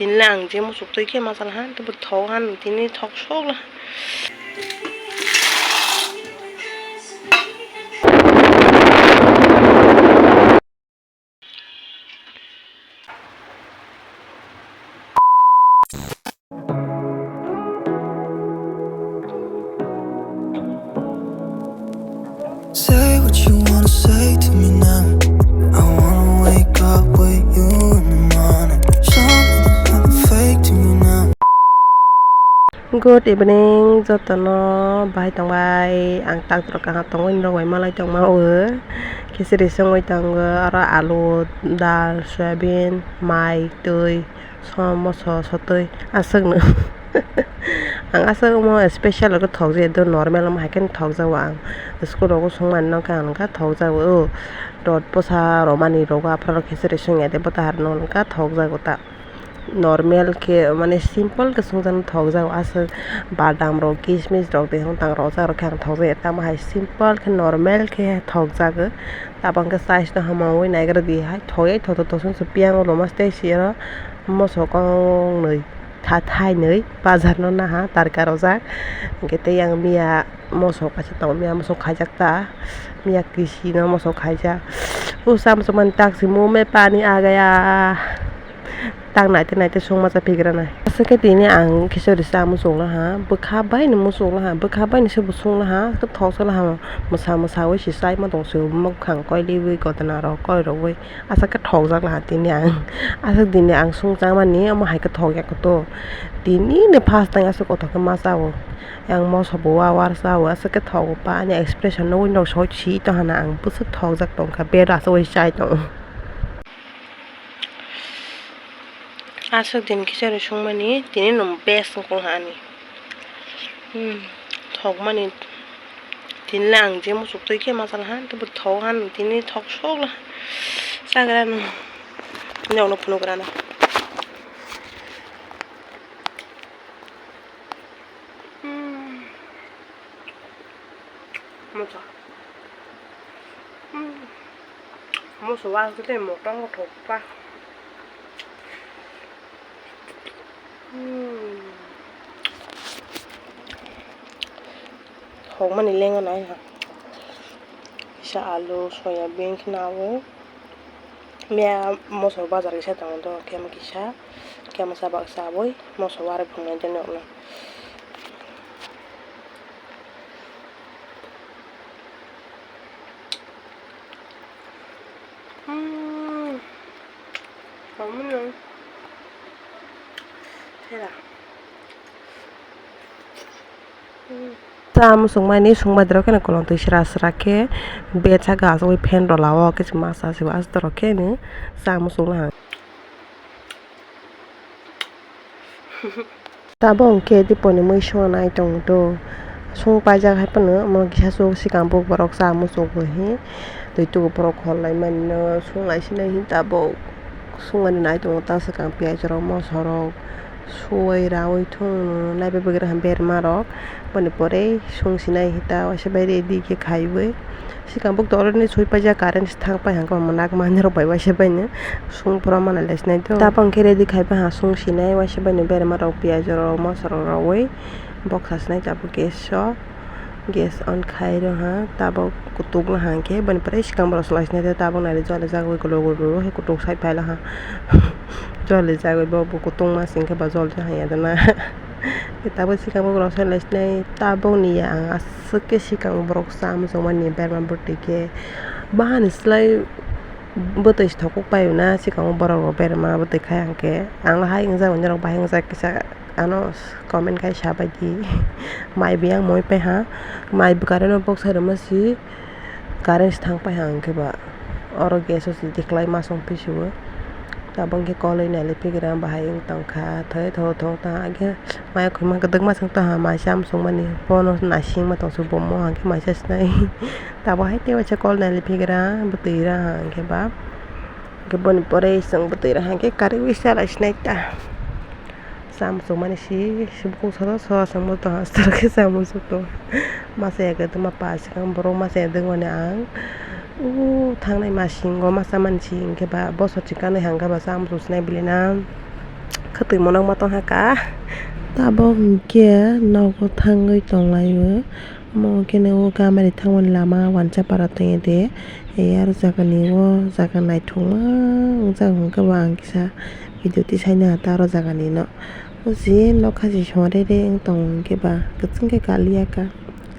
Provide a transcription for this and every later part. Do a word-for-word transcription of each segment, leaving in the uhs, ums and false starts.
Tini le ang je muchuk twi khe ma sal ha, tei bo thok han, tini thok sok la. Say what you wanna say to me now. I wanna wake up with you in the morning. Show me there's nothing fake to me now. Good evening, jotono bahai tongbai. Ang tak rok kaham tongwi norok bai malai tongma o. Khichiri songwi tongo, aro alu, dal, soyabin, mai, twi. Som moso sotwi aswkno. Ang aswk omo special rokno thokjak ya, normal omo hai kheno thokjago ang. School rogo songmani nokha ang nokha thokjago o. Dot bwsa romani rogo aphuru khichiri songya de bwtahar no nokha thokjago ta. Normal khe mane simple khe songjakno thokjago aswk badam rok kismis rok de tang rojak rok khe ang thokjak ya tamo hai simple khe normal khe thokjago. Tabang khe size no hamawi naigra di hai thok ya thok thok thok song se piyang o loma tei si oro. Moso kongnwi tha-, thainwi bazar no naha tarka rojak. Hwnkhe tei yang miya moso kaisa tongo, miya moso khaijak ta. Miya kisi no moso khaijak. O chamchwmani tak simi o me pani a gaya. Tak naite naite songma cha pigra nai. Aswk khe tini ang khichari cha muchung laha. Bwkha bai no muchung laha. Bwkha bai no se bo sung laha. Khe thok se laha. Mwsa mwsawi se chaima tong se. Mwkhang koiliwi gotna rok koi rogwi. Aswk khe thokjak laha tini ang. Aswk tini ang songchangmani omo hai khe thokya khe to. Tini ni first time aswk kothok khe ma cha o. Yang moso bo wa war cha o. Aswk khe thogo pa ani expression nugwi nok soi si tongha na ang bwswk thokjak tongkha bed aswk oi chai tongo. Aswk din khichari songmani tini no best wngkha ani. Hmm, thokmani tini le ang je muchuk twi khe ma sal ha, tei bo thok han tini thok sok la. Chagra no. Nokno phunuk rana. Hmm. Moso. Hmm. Moso wa tei motong thok pa. Hmm. Thokmani lengo nai ha. Kisa alu, soyabin khe nawi. Miya moso bazar kisa tongo do, kema kisa, kema sabak sabwi moso warwi phunuknai de nokno. Hmm. Omono. Sera. Hmm. Cha muchungmani sungbaidrok kheno kolong twi sra sra khe bed saka achugwi fan rw lao khe se masa se aswk dorok khe cha muchungla. Tabok hwnkhe diponi mui swngnai tongdo. Sung paijak hai phano omo kisa swk swkang buk borok cha muchungo hi twi tubuphuru khol laimani no sung lai sinai hi tabok sungmani nai tongo ta swkang piyaj rok moso rok suwi rawi thung naibe bwkha berma rok boni pore sung sinai hi ta waisa bai ready khe khaiwi. Swkang bukto already sui paijak, current se thang pai hangkhe omo nak manwi rok bai waisa baino sung pura mana le sinai do. Tabang khe ready khai pai ha sung sinai waisa baino berma rok piyaj rok moso rok rawi boksa sinai tabuk gas o gas on khai rw ha tabuk kutuk la hangkhe boni pore swkang borok se lai sinai do tabuk naile jole jagwi kulo kulo kutuk sai phai la ha jole jagwi bo kutung ma singkhe ba jol ja hanya dana tabuk swkang borok se lai sinai tabuk ni ya ang. Aswk khe swkang borok cha muchungmani berma bwtwi khe. Bahani slai bwtwi se thokok paio na swkang borok rok berma bwtwi khai hwnkhe. Ang hai wngjak norok bahai wngjak kisa ano comment khai sabaidi. Mai biyang moi paiha. Mai bwkha reno boksa rwma si current se thang paiha hwnkhe ba. Oro gas o se tiklai masong pisiwo. Tabuk khe kolwi nailai phigra bahai wng tongkha thoi thoi thong ta hwnkhe. Maya khuma kwdwkma chwng tongha mai cha muchungmani bono naisingma tongse bomo hwnkhe mai cha sinai tabuk hai tei waisa kol nailai phigra bwtwi ra hwnkhe ba hwnkhe boni pore chwng bwtwi ra hwnkhe karwi chalai sinai ta cha muchungmani si bukung soto soa chwngbo tongha aswk khe cha muchung tong masa ya kwtwma pa swkang borok masa ya dwngmani ang o thangnai masingo masa mansi hwnkhe ba bosor chikano hwnkhe ba cha muchung sinai bwlwi na. Twi monok ma tong kha ka. Tabok hwnkhe nogo thangwi tonglaio. Omo hwnkhe nogo gamari thangmani lama wansa para tongya de. Ei aro jagani o jaga naithokma wngjak hwnkhe bo ang kisa video tisaina ta aro jagani no. O je nokha je songre re wng tong hwnkhe ba kwchwng khe kaliya ka.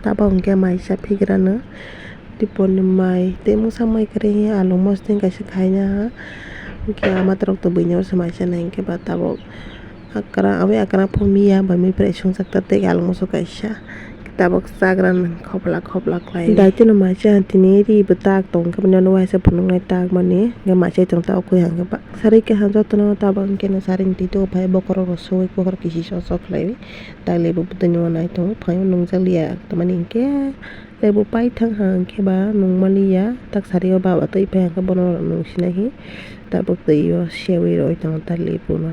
Tabok hwnkhe maisa phigrano. Tiponi mai tei mungsa mai kwrwi along mosodeng kaisa khaina ha. Hwnkhe ama torok to buino se maisa nai hwnkhe ba tabok. Akra, aboni akra phung miya bai mui bai sungjak ta tei along mosok kaisa. Tabok chagra nang khopla khopla khlai. Daitino maisa tini ri bwtak tong khe bini uaisa phunuknai tak mani. Hwnkhe maisa tong ta okhui hwnkhe ba. Sari khe ha jotono tabok hwnkhe no sari ni twi twi phai bokhorok rok sui bokhorok kisi sok sok khlai. Tak lebu bwtwi no nai tongo phai nungjak liya tamani hwnkhe. Lebu paithang ha hwnkhe ba nungmaliya, tak sari o baba twi phai hwnkhe bono nungsinai hi tabuk twi o sewi rwi tongo ta lebu no.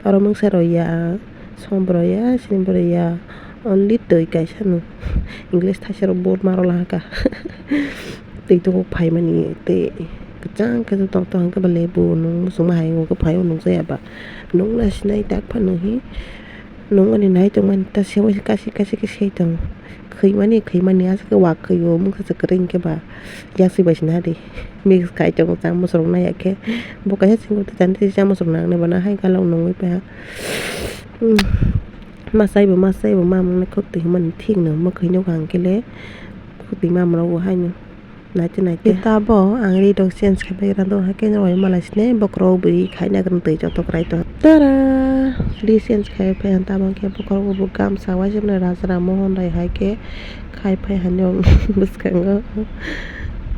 Oro mungsa rw ya, som rw ya, sini rw ya, only twi kaisa no. English thaisa rok board ma rw laha kha. Twi tubuk phaimani tei kwchang khe tong tong hwnkhe ba lebu nung muchungma hai hwnkhe phai o nungjaya ba nungna sinai tak phano hi. Nungmani nai tongmani ta sewi kasi kasi khe sei tongo. Khwimani khwimani aswk khe wak khwio mungsa se kwrwi hwnkhe ba yaksi bai sina di. Mix khai tongo chamus rok naiya khe bo kaisa singwi twi tani twi chamus rok nangnai bo na hai galak nungwi paha. Ma chaibo ma chaibo ma mungni khwk twi hwnmani thik no mwkhwi nukha hwnkhe le khwk twi ma mano bo haino. Naite naite. Tabok ang ri rok change khai bai rw do, haikhe no bai malai sini bokhorok bwrwi khai nai kwrwng twi joto kwrai tong. Tara! Ri change khai phai ang tabok khe bokhorok bo gamsa waisa mwnai Raja Ram Mohan Rai hai khe khai phai hani bwskango.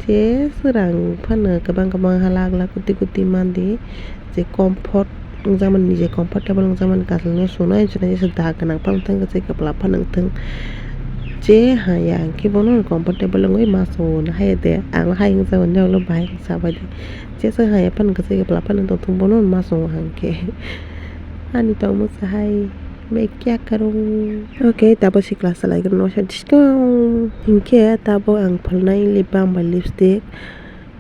Je swrang phano kwbang kwbang ha lakh lakh koti koti mandi. Je comfort wngjakmani, je comfortable wngjakmani kaisa no sunai sunai jesa da gwnang phano wngthang, kwchwi kwpla phano wngthang. Je haya hwnkhe bono comfortable wngwi ma chungo haya de, ang hai wngjago, norok bahai wngsa bai de. Jesa haya phano kwchwi kwpla phano tongthung, bono ma chungo hwnkhe. Ani tongmung sa hai, main kya karung. Okay, tabok sikla salai no sa diskong. Hinkhe tabok ang phalnai lip balm bai lipstick.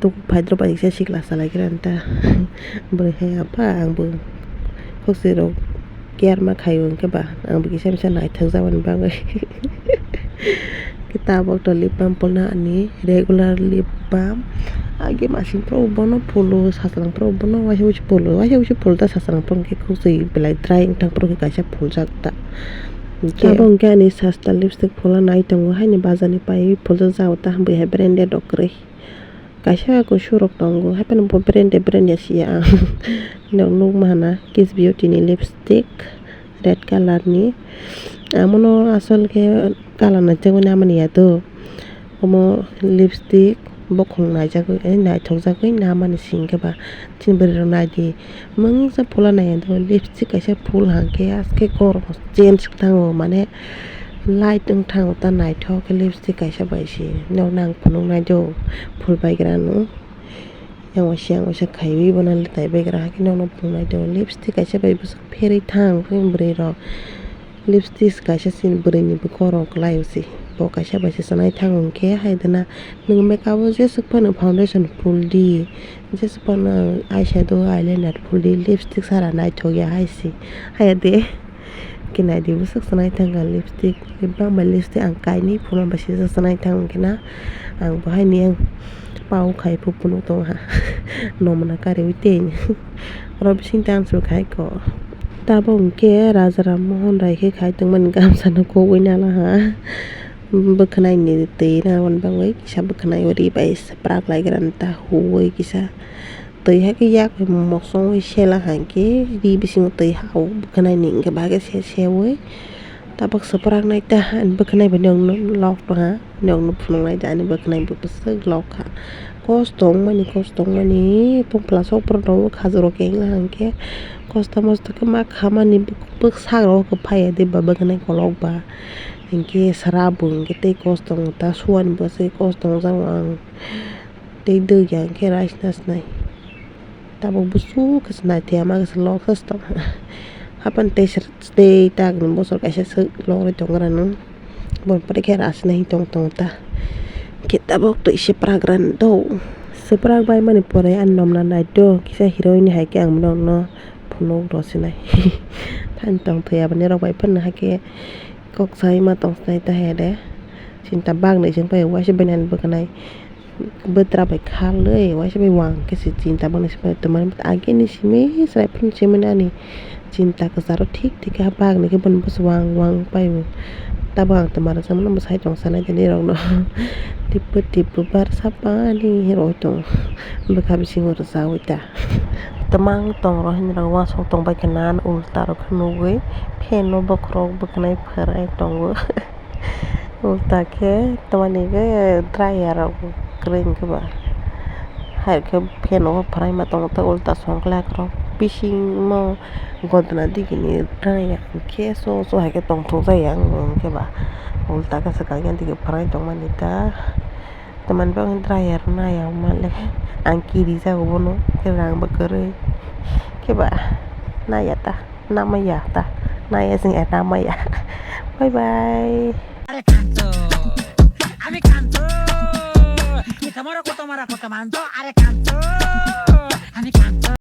Tok phaidrop bai kisa sikla salai khe ta. Bwrwi hai apha ang bo khokse rok care ma khaio hwnkhe ba ang bo kisa misa naithok jabani bagwi. Khe tabok to lip balm polna ani regular lip balm. Age masing pro bono polo sachwlang pro bono waisa waisa polo waisa waisa polo ta sachwlang pro hwnkhe khokse belai dry wngthang pro khe kaisa pholjak ta. Tabok hwnkhe ani sasta lipstick phola nai tongo haini bazar ni pai pholjak jagao ta bwihai branded rok kwrwi. Kaisa kusu rok tongo, haphano bo brand de brand ya siya ang. Nok nukma hana Kiss Beauty ni lipstick red colour ni. Amono asol khe colour naijagwi namani ya do. Omo lipstick bokhong naijagwi, eh, naithokjagwi namani singkhe ba. Chini bwrwi rok naidi. Mungsa phola nai do, lipstick kaisa phul hwnkhe aske khoroknw change wngthango, mane light wngthango ta naithok khe lipstick kaisa bai se. Nokno ang phunuknai do, phul baigrano yang waisa yang waisa khaiwi bono tai baigra hakhe nokno phunuknai do. Lipstick kaisa bai bwswk pherwi thang bwrwi rok. Lipstick kaisa chini bwrwini bwkhorok kwlai se. Bo kaisa bai se chwnaithang hwnkhe hai dana nwng makeup o jeswk phano foundation phul di, jeswk phano eyeshadow eyeliner phul di, lipstick sara naithok ya hai se. Haiya de. Khe naidi bwswk chwnaithang kha lipstick. Lip balm bai lipstick ang kainwi phunukma bai se chwnaithang hwnkhe na ang bo haini ang pao khai phunuk tongo ha. Nomna kariwi tei. Oro bising tei ang chwng khai kho. Tabok hwnkhe Raja Ram Mohan Rai khe khai tongmani gamsa no kogwi nala ha. Bwkhwnai ni twi rwna bagwi kisa bwkhwnai o ri bai swprak lai gra ta huwi kisa. Twi hai khe yak bai mosongwi sela hai khe ri bisingo twi ha o bwkhwnai ni hwnkhe bahai khe se sewi. Tabok swprak nai ta han bwkhwnai bai nokno lok tongha, nokno phunuknai ta ani bwkhwnai bo bwswk lok kha. Kosto wngmani, kosto wngmani, tongphla sokphuru rok khajur rok kengla hwnkhe kosto mosto khe ma khamani bwk-, bwksak rok khe phaiya de ba bwkhwnai kolok ba. Hinkhe sra bo hinkhe tei kosto wng ta suani bwswk kosto wngjakgo ang. Tei dwkya hinkhe rai sna snai. Tabuk buchuk khe se naithe ama khe se lok se tong. Hapan tei ser tei tak ni bosor kaisa se lok rwi tong gra nung. Bon pore khe rai sna hi tong tong ta. Khe tabuk to ise prak gra do. Swprak bai mani pore ani nom na nai do. Kisa heroine hai khe ang nok no nuk rw sinai. Thaini tong thwi aboni rok bai phano hakhe kok sai ma tong sinai ta he de. Chinta bagni sing pai waisa bini ani bwkhanai. Bwtra bai khalwi waisa bai wang khe se chinta bagni sing pai tongmani. Agini simi chwrai phano simi nani chinta kwcharo thik thik khe bagni khe bini bwswang wang pai bo. Tabuk ang twma rwchapmano bwsai tong sanai tini rokno. Tipo tipo bar sapani hinwi tong bwkha bisingo rwchawi ta. Twmang tong rw hinwi rok uansuk tong bai khe nan ulta rok khe nugwi fan o bokhorok bwkhanai phwrai tongo. Ulta khe tamani khe dryer rok kwrwi hwnkhe ba. Hai khe fan o phwraima tongo tei ulta songkhlak rok bisingno godna digini dryer khe so so hai khe tongthokjak ya wngkha hwnkhe ba. Ulta khe swkang ya digi phwrai tongmani ta. Tamani bagwi dryer naya male ang kirijago bono khe rang bo kwrwi khe ba naya ta. Namaya ta, naya sing eh namaya. Bye bye. Are kanto, ami kanto, kitamara kotomara kotamanto, are kanto, ami kanto.